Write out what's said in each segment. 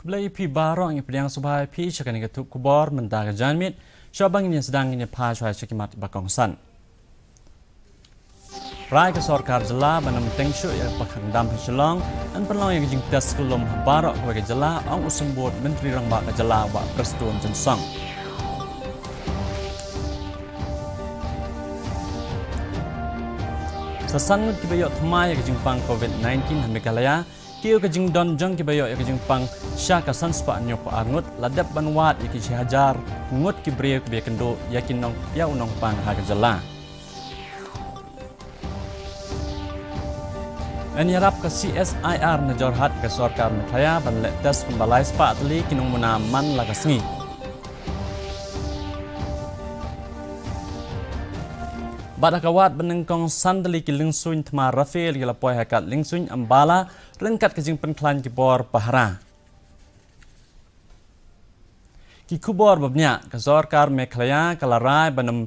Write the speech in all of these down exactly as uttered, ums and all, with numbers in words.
Khublei ïa phi baroh, ngi pdiang sngewbha ïa phi sha kane ka thup khubor mynta ka janmiet. Shuwa ban ngin ïa sdang, ngin ïa phai shuwa sha ki mat ba kongsan. Rai ka sorkar jylla ban ym teng shuh ïa ka ba khang dam ha Shillong, yn pynlong ïa ka jingtest kyllum ha baroh kawei ka jylla, ong u Symbud Myntri Rangbah ka jylla, Bah Prestone Tynsong. Sa san ngut kiba ïoh thymmai ïa ka jingpang covid nineteen ha Meghalaya, kiew ka jingdon jong kiba ïoh ïa ka jingpang sha ka san spah hynñiew phew ar ngut, la dep ban wad ïa ki shi hajar ngut ki briew kiba ïakynduh ïa ki nong, ïa u nongpang ha ka jylla. Yn ïarap ka C S I R na Jorhat ka sorkar Meghalaya ban leh test kumba lai spah tylli ki nongmuna man la ka sngi. Bad ha ka wad ba nyngkong, san tylli ki lyngsuiñ thma Rafale ki la poi ha ka lyngsuiñ Ambala ryngkat ka jingpynkhlaiñ ki bor pahara. Ki khubor ba bniah, ka sorkar Meghalaya ka la rai ban ym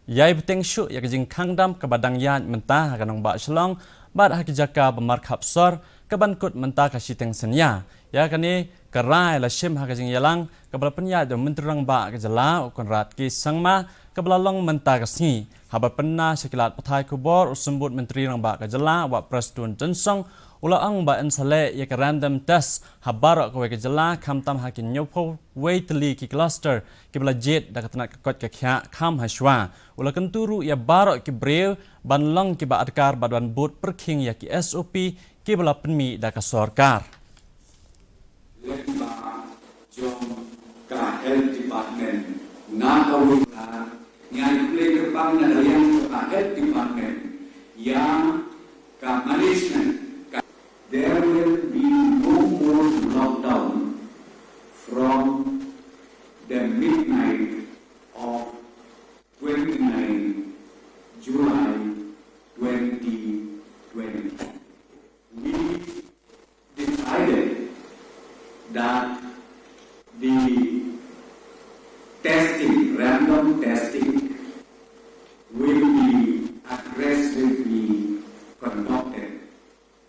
ïai bteng shuh ïa ka jingkhang dam kaba dang ïaid mynta ha ka nongbah Shillong bad ha ki jaka ba markhap sor, kaban kut mynta ka shiteng synñia. Ïa kane ka rai la shim ha ka jingïalang kaba la pynïaid da u Myntri Rangbah ka jylla, u Conrad K Sangma, kaba la long mynta ka sngi. Haba pynbna sha ki lad pathai khubor, u Symbud Myntri Rangbah ka jylla, Bah Prestone Tynsong, u la ong ba yn sa leh ïa ka random test ha baroh kawei ka jylla, khamtam ha ki hynñiew phew wei tylli ki cluster kiba la jied da ka tnat ka koit ka khiah kham hashwa. U la kyntu ruh ïa baroh ki briew ban long kiba adkar bad ban bud pyrkhing ïa ki S O P kiba la pynmih da ka sorkar. Lem ba jong ka Health Department na kawei ka, ngi ai khublei kyrpang na ka liang jong ka Health Department ïa ka management. Ka, there will be no more lockdown from the midnight of twenty-nine July twenty twenty. We decided that the testing, random testing, will be aggressively conducted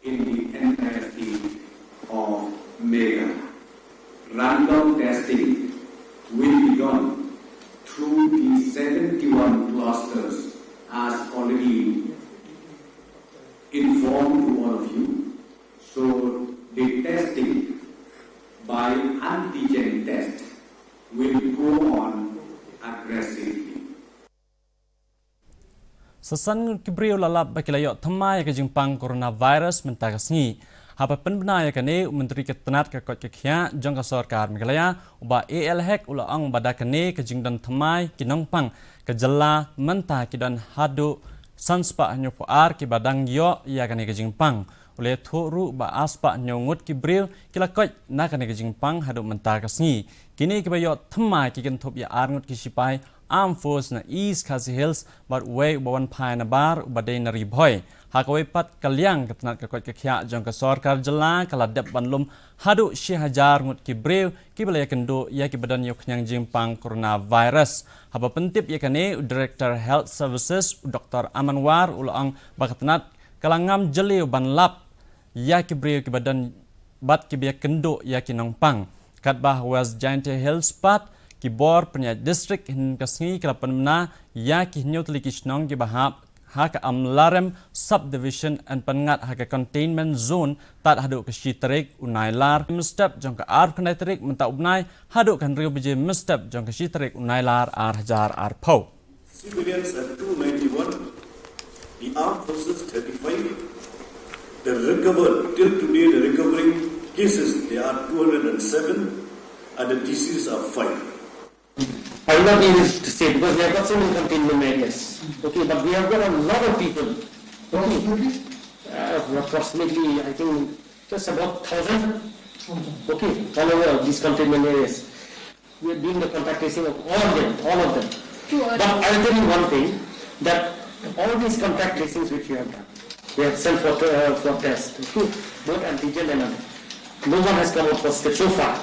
in the entire state of Meghalaya. Random testing will be done through the seventy-one clusters as already informed to all of you. So the testing by antigen test will go on aggressively. Sa san ngut ki briew la lap ba ki la ïoh thymmai ïa ka jingpang coronavirus mynta ka sngi. Haba pynbna ïa kane, u Myntri ka tnat ka koit ka khiah jong ka sorkar Meghalaya, u Bah A L Hek, u la ong ba da kane ka jingdon thymmai ki nongpang, ka jylla mynta ki don haduh san spah hynñiew phew ar kiba dang ïoh ïa kane ka jingpang. U la ïathuh ruh ba ar spah hynñiew ngut ki briew ki la koit na kane ka jingpang haduh mynta ka sngi. Kine kiba ïoh thymmai ki kynthup ïa ar ngut ki sipai Armed Force na East Khasi Hills bad uwei uba wan phai nabar uba dei na Ri Bhoi. Ha kawei pat ka liang, ka tnat ka koit ka khiah jong ka sorkar jylla ka la dep ban lum haduh shi hajar ngut ki briew kiba la ïakynduh ïa kiba don ïa u khñiang jingpang coronavirus. Haba pyntip ïa kane, u Director Health Services, u Doktor Aman War, u la ong ba ka tnat ka la ngam jylliew ban lap ïa ki briew kiba don bad kiba ïakynduh ïa ki nongpang. Katba ha West Jaintia Hills pat, ki bor pynïaid district hynne ka sngi ki la pynbna ïa ki hynñiew tylli ki shnong kiba hap ha ka Amlarem Subdivision yn pynngat ha ka containment zone tad haduh ka shi tarik u Nailar. Mynstep jong ka arphew khyndai tarik mynta u bnai haduh ka hynriew baje mynstep jong ka shi tarik u Nailar ar hajar arphew. Civilians are two ninety-one, the armed forces thirty-five, the recovered, till today the recovering cases, they are two hundred and seven, and the deceased are five. I will not be able to say because we have got so many containment areas. Okay, but we have got a lot of people. Okay. Uh, approximately, I think, just about thousand. Okay, all over these containment areas. We are doing the contact tracing of all of them, all of them. But I'll tell you one thing, that all these contact tracings which we have done, we have sent for, uh, for test, okay? Both antigen and other. No one has come out positive so far.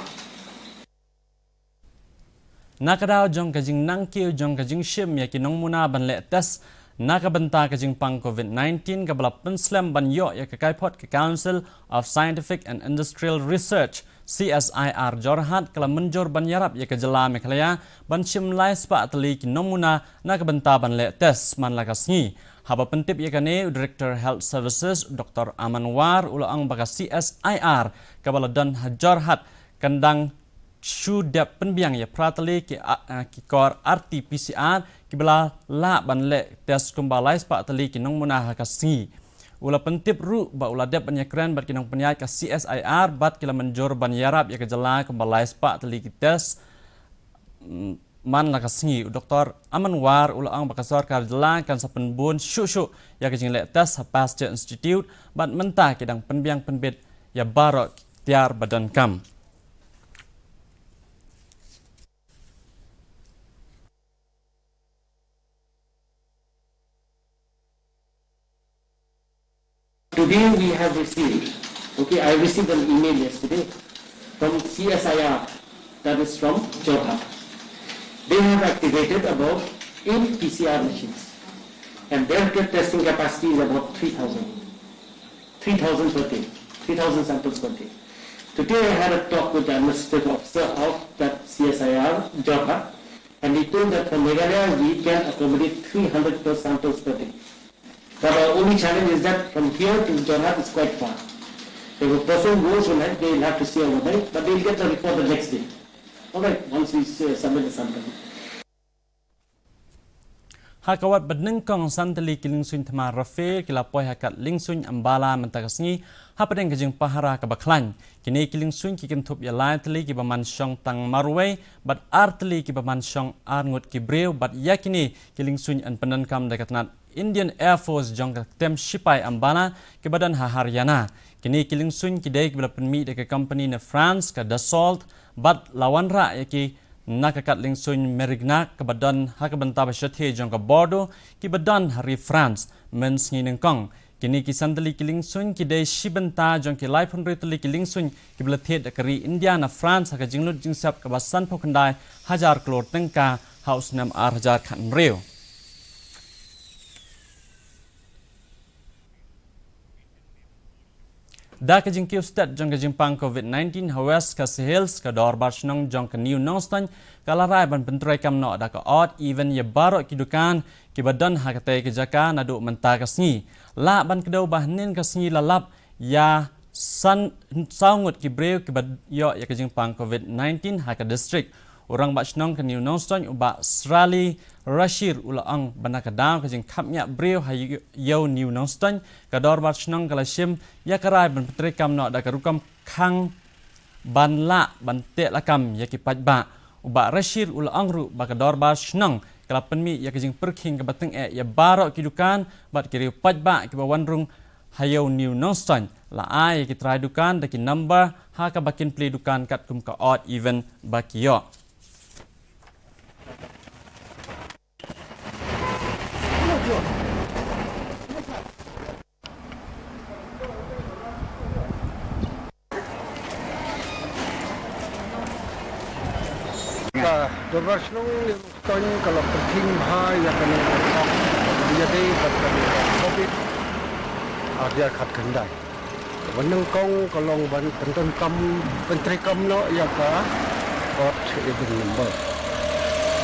Na ka daw jong ka jingnang kiew jong ka jingshim ïa ki nongmuna ban leh test Na ka bynta ka jingpang COVID nineteen kaba la pynslem ban ïoh ïa ka kaiphod, ka Council of Scientific and Industrial Research, C S I R, Jorhat ka la mynjur ban ïarap ïa ka jylla Meghalaya ban shim lai spah tylli ki nongmuna na ka bynta ban leh test man la ka sngi. Haba pyntip ïa kane, u Director Health Services, Doctor Aman War, u la ong ba ka C S I R kaba la don ha Jorhat kan dang shu dep pynbiang ïa phra tylli ki, a, a, ki kor R T P C R kiba la lah ban leh test kumba lai spah tylli ki nongmuna ha ka sngi. U la pyntip ruh ba u la dep ban ïakren bad ki nongpynïaid ka C S I R bad ki la mynjur ban ïarap ïa ka jylla kumba lai spah tylli ki test, mm, man la ka sngi. U Doctor Aman War u la ong ba ka sorkar jylla kan sa pynbun shuh shuh ïa ka jingleh test ha Pasteur Institute bad mynta ki dang pynbiang pynbit ïa baroh ki tiar ba donkam. Today we have received, okay, I received an email yesterday from C S I R, that is from Jorhat. They have activated about eight P C R machines, and their te-, testing capacity is about three thousand, three thousand per day, three thousand samples per day. Today I had a talk with the administrative officer of that C S I R, Jorhat, and he told that for Meghalaya we can accommodate three hundred plus samples per day. But our only challenge is that from here to Jorhat is quite far. If a person goes overnight, they will have to stay overnight, but they will get the report the next day. All right, once we uh, submit the sample. Ha ka wat ba nyngkong san tylli ki liengsuiñ thymmai Rafale ki la poi ha ka liengsuiñ Ambala mynta ka sngi, hapdeng ka jingpahara kaba khlaiñ. Kine ki liengsuiñ ki kynthup ïa lai tylli kiba man shong tang marwei bad ar tylli kiba man shong ar ngut ki briew, bad ïa kine ki liengsuiñ yn pyndonkam da ka tnat Indian Air Force jong ka tem shipai Ambala kiba don ha Haryana. Kine ki liengsuiñ ki dei kiba la pynmih da ka company na France, ka Dassault, bad la wanrah ïa ki na ka kat liengsuiñ Mérignac kaba don ha ka bynta ba shathie jong ka Bordeaux, kiba don ha ri France, mynsngi nyngkong. Kine ki san tylli ki liengsuiñ ki dei shi bynta jong ki laiphew hynriew tylli ki liengsuiñ kiba la thied da ka ri India na France ha ka jinglut jingsep kaba sanphew khyndai hajar klur tyngka ha u snem ar hajar khathynriew. Da ka jingkiew stet jong ka jingpang COVID nineteen ha West Khasi Hills, ka Dorbar Shnong jong ka New Nongstoiñ ka la rai ban pyntreikam noh da ka odd even ïa baroh ki dukan kiba don ha katei ka jaka naduh mynta ka sngi. Lah ban kdew ba hynnin ka sngi la lap ïa san, saw ngut ki briew kiba ïoh ïa ka jingpang COVID nineteen ha ka district. U Rangbah Shnong ka New Nongstoiñ, u Bah Srali Rashir, u la ong ba na ka daw ka jingkhapngiah briew ha Ïew, Ïew New Nongstoiñ, ka Dorbar Shnong ka la shim ïa ka rai ban pyntreikam noh da ka rukom khang ban lah ban teh lakam ïa ki paidbah. U Bah Rashir u la ong ruh ba ka Dorbar Shnong ka la pynmih ïa ka jingpyrkhing kaba tyngeh ïa baroh ki dukan bad ki riew paidbah kiba wan rung ha Ïew New Nongstoiñ. La ai ïa ki trai dukan da ki number ha kaba kin plie dukan katkum ka odd even ba ki ïoh. Ka Dorbar Shnong Ïew Nongstoiñ ka la pyrkhing bha ïa kane ka, ïadei bad kane ka COVID ar hajar khatkhyndai. Kaba nyngkong ka long ban pyndonkam, pyntreikam noh ïa ka odd even number.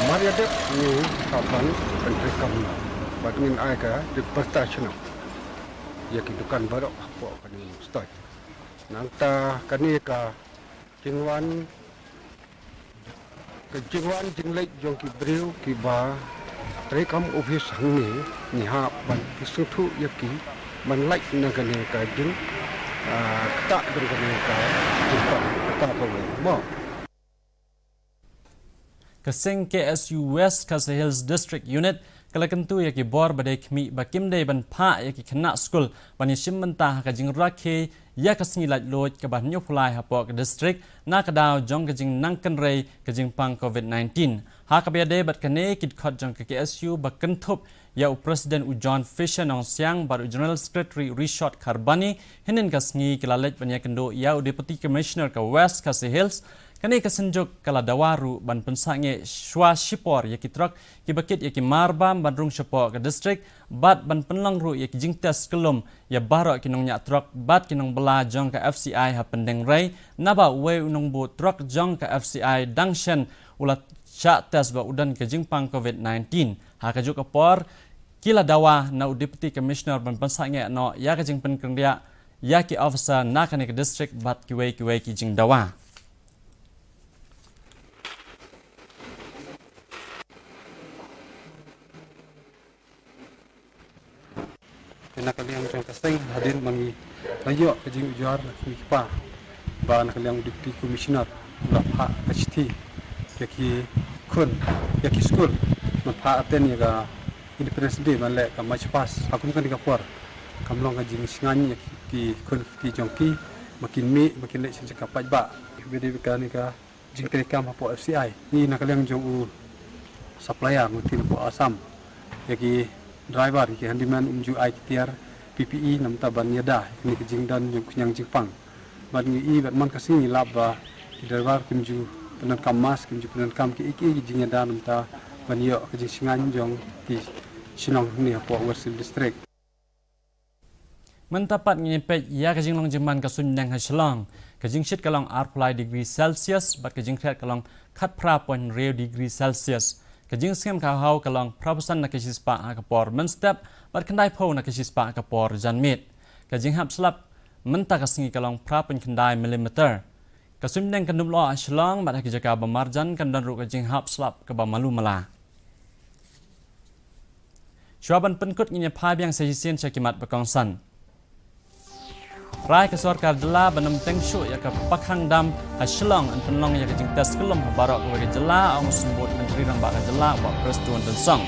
Mar ïa dep ngi sa ban pyntreikam noh bad ngin ai ka jingpyrta shnong ïa ki dukan baroh hapoh kane ka Nongstoiñ. Nangta kane ka jingwan, ka jingwan jingleit jong ki briew kiba treikam office hangne, ngi hap ban pynsngewthuh ïa ki ban leit na kane ka jing, ah, ktah jong kane ka jingpang kata kawei mo. Ka seng K S U West Khasi Hills District Unit ka la kyntu ïa ki bor ba dei khmih ba kim dei ban phah ïa ki khynnah skul ban ïashim bynta ha ka jingrakhe ïa ka sngi laitluid kaba hynñiewphew lai hapoh ka district na ka daw jong ka jingnang kynrei ka jingpang COVID nineteen. Ha kaba ïadei bad kane, ki dkhot jong ka K S U ba kynthup ïa u President u John Fisher Nongsiang bad u General Secretary u Rishod Kharbani, hynnin ka sngi ki la leit ban ïakynduh ïa u Deputy Commissioner ka West Khasi Hills, Kane ka synjuk ka la dawa ruh ban pynsangeh shwa shipor ïa ki trok kiba kit ïa ki marbam ban rung shapoh ka district, bad ban pynlong ruh ïa ki jingtest kyllum ïa baroh ki nongñiah trok bad ki nongbylla jong ka F C I ha Pyndengrei, naba uwei u nongbud trok jong ka F C I dang shen u la shah test ba u don ka jingpang covid nineteen. Ha kajuh ka por, ki la dawa na u Deputy Commissioner ban pynsangeh noh ïa ka jingpynkynriah ïa ki officer na kane ka district bad kiwei kiwei ki jingdawa. Na ka liang jong ka seng hadien ba ngi la ïoh ka jingujor na ki kpa, ba na ka liang u Deputy Commissioner u la phah ka shithi ïa ki khun, ïa ki skul, ban phah attend ïa ka Independence Day ban leh ka march past. Ha kum kane ka por kam long ka jingshngaiñ ïa ki khun ki kti jong ki ba kin mih, ba kin leit sha jaka paidbah. Bad kane ka jingtreikam hapoh F C I. Ngi na ka liang jong u supplier ngi tin hapoh Assam, ïa ki driver, ïa ki handyman, um ju ai ki tiar P P E namar ban ïada ïa kane ka jingdon jong khñiang jingpang. Bad ngi i bad man ka sngi ngi lap ba ki driver kim ju pyndonkam mask, kim ju pyndonkam kiei kiei ki jingïada namar ban ïoh ka jingshngaiñ jong ki shnong hangne hapoh West Hills District. Mynta pat ngin ïa peit ïa ka jinglong jingman ka suiñ bneng ha Shillong. Ka jingshit ka long arphew lai degree Celsius bad ka jingkhriat ka long khatphra point hynriew degree Celsius. Ka jingsngem ka haw ka long phraphew san na ka shispah ha ka por mynstep bad khyndaiphew na ka shispah ha ka por janmiet. Ka jinghap slap mynta ka sngi ka long phra point khyndai millimeter. Ka suiñ bneng kan dum lyoh ha Shillong bad ha ki jaka ba marjan kan don ruh ka jinghap slap kaba malu mala. Shuwa ban pynkut ngin ïa phai biang sa shisien sha ki mat ba kongsan. Rai ka sorkar jylla ban ym teng shuh ïa ka Pakhang Dam ha Shillong yn pynlong ïa ka jingtest kyllum ha baroh kawei ka jylla, ong u Symbud Myntri Rangbah ka jylla, Bah Prestone Tynsong.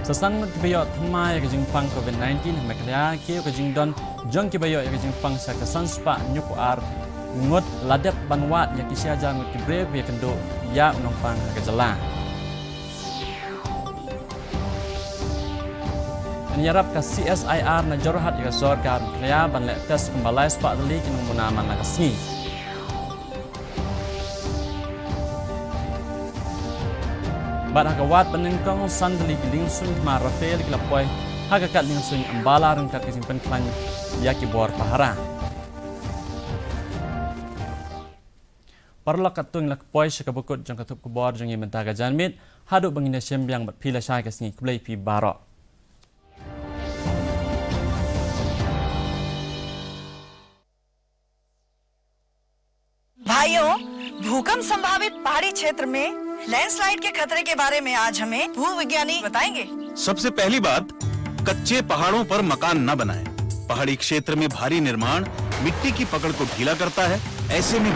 Sa san ngut kiba ïoh thymmai ïa ka jingpang covid nineteen ha Meghalaya, kiew ka jingdon jong kiba ïoh ïa ka jingpang sha ka san spah hynñiewphew ar ngut, la dep ban wad ïa ki shi hajar ngut ki briew ba ïakynduh ïa u nongpang ha ka jylla. Yn ïarap ka C S I R na Jorhat ïa ka sorkar Meghalaya ban leh test kumba lai spah tylli ki nongmuna man la ka sngi. Bad ha ka wad ba nyngkong, san tylli ki liengsuiñ hima Rafale ki la poi ha ka kad liengsuiñ Ambala ryngkat ka jingpynkhlaiñ ïa ki bor pahara. Paralok, katto ngi la poi sha kaba kut jong ka thup khubor jong ngi mynta ka janmiet. Haduh ba ngin ïa shem biang bad phi lashai ka sngi, khublei phi baroh. भाइयों, भूकंप संभावित पहाड़ी क्षेत्र में लैंडस्लाइड के खतरे के बारे में आज हमें भूविज्ञानी बताएंगे। सबसे पहली बात, कच्चे पहाड़ों पर मकान न बनाएं। पहाड़ी क्षेत्र में भारी निर्माण मिट्टी की पकड़ को ढीला करता है। ऐसे में